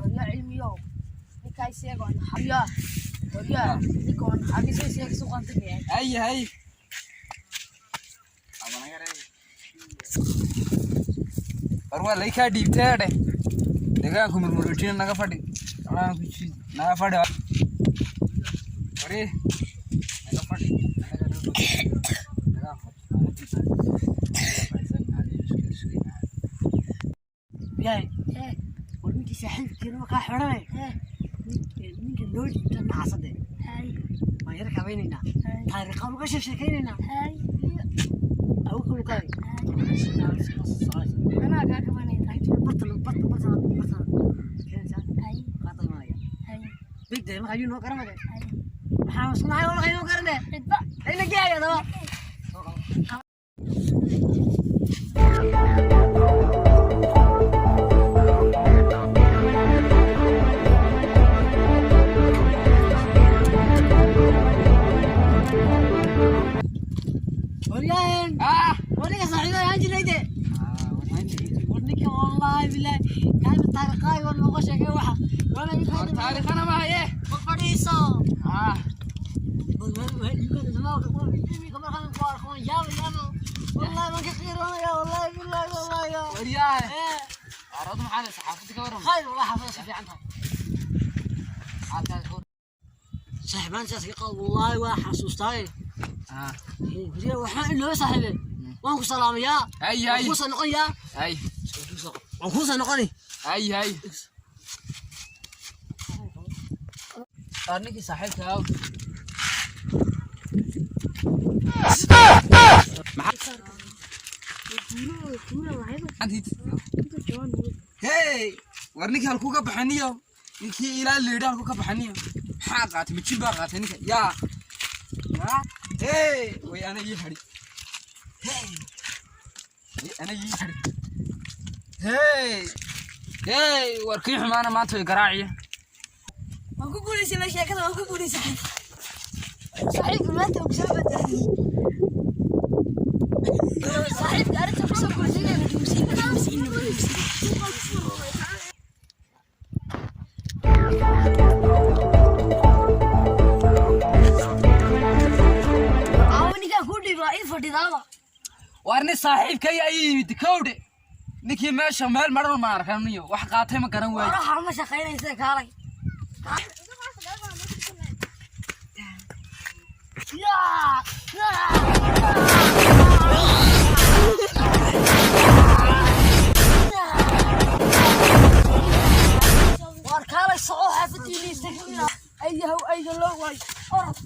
Waryaa cilmiyow, ninkaa sheego waryaa, waryaa, ninka waan xabiisay sheeg suuqan tagay. Hay hay. War waa lay kaa dhiibtee dheh. Deegaanku murmuroojina naga fadhi. Xoolahan ku jiid naga fadhi. Wari naga fadhi. Naga fadhi. Yaay, war ninkii saaxiibkiina markaa xiranay, ninka loo dhiibta nacasade waan yar kabaynaynaa, taariikhaan uga sheekaynaynaa, agu kulu kalay. Anaa kaa kabanaya. Bartan bartan bartan bartan keenaysaa, qaata imanaya bigde markaa yuu noo garanade, maxaa isku nahay walaqay noo garane. Cidba. Ayna geeya daba. Waryaahen, war ninka saaxiibada ahaan jirnay de, war ninka wallaahi bilaahi kaami taariikhaay war nooga sheegay waxa wana. War taariikhana ma haye. Ma fadhiiso. Ah. Waryahay. Aradu maxaa leh saxaafadda ka waran? Halkaas hor. Saaxiibaan sidaas ka qaad, wallaahi waa xasuustaaye. Ah. Waxaan ilooba saaxiibe, waan ku salaamayaa. Hay waan hay. kuusoo noqonayaa. Hay. Waan kuusoo noqoni. Hay hay. War ninkii saaxiibka aw. Hey, war ninkii halkuu ka baxaniyo? Ninkii ilaa liidha halkuu ka baxaniyo? Maxaa qaatay? Majin baa qaatay ninka. Yaa. Yaa. Hey, way ana ii hadhi. Hey. Way ana ii hadhi. Hey. Hey, war kii xumaana maanta way garaaciya. Waan ku guuleysanay sheekada, waan ku guuleysanay. Saaxiibka maanta uu kusoo badbaadiyey. Saaxiibka arrinta kusoo guuleysanay. Aawo ninkaa kuu dhiibaa ii fadhidaaba. War nin saaxiibkay ay yimid kowdhe. Ninkii meesha meel maran ma arkaniyo. Wax qaatay ma garan waayo. Waraha ma shaqaynaysa kaalay. Yaa! Yaa! War kaalay soco xaafadiinii tagina. Ayahow ayga loo waayo. Orod.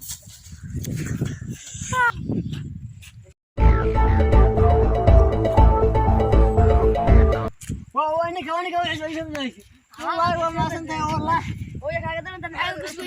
Waa ninka, waa ninka wixii, wallaahi waa maasantahay wallaahi. Hooyo kaaga daranta maxaa ku soo